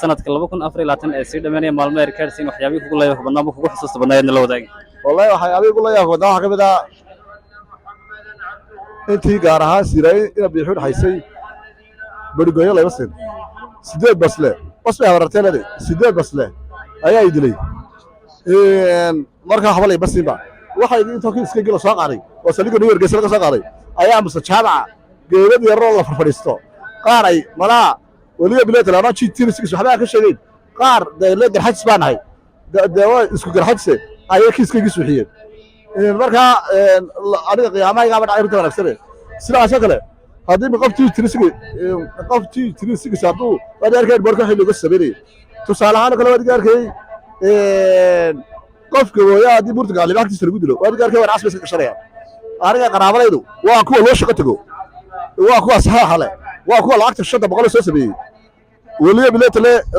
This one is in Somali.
Sanadka 2024 ee sii dhammaanaya, maalmo erkaarsiin, waxyaabihii kugu layaabka badnaa ama kugu xusuusta badnaa la wadaagi. Wallahi, waxay adigu la yaabka badnaa waxaa ka mid ah intii gaar ahaan Siiraaye ina biixu dhaxaysay, berigoyo layma siin. Sideed basle bas bay habarartee leeday, sideed basle ayaa i dilay. Markaa waxba layma siinba. Waxay intoo kii iska gela soo qaaday oo saldhigga New York laga soo qaaday ayaa muse jaamaca geedad yaroo la farfadhiisto qaar ay malaa weliba bileetal ama GT6 waxba aan ka sheegeyn. Qaar dee le Garxajis baa nahay, dee waa isku Garxajise, ayay kiiskaygii suuxiyeen. Markaa aniga qiyaamahaygaaba dhacay runta wanaagsane. Sidaasoo kale haddii qof T36, qof T36 hadduu waad arkay boorka wixii looga sameynayay, tusaale ahaan oo kale, waad arkay qofka mooyaa haddii buurta gaalnimo agtiisa lagu dilo, waad arkay waan casba iska gashanaya. Aniga qaraabadaydu waa kuwa loo shaqo tego, waa kuwa saxaaxa leh, waa kuwa lacagta 500 soo sameeyey weliba bileetale.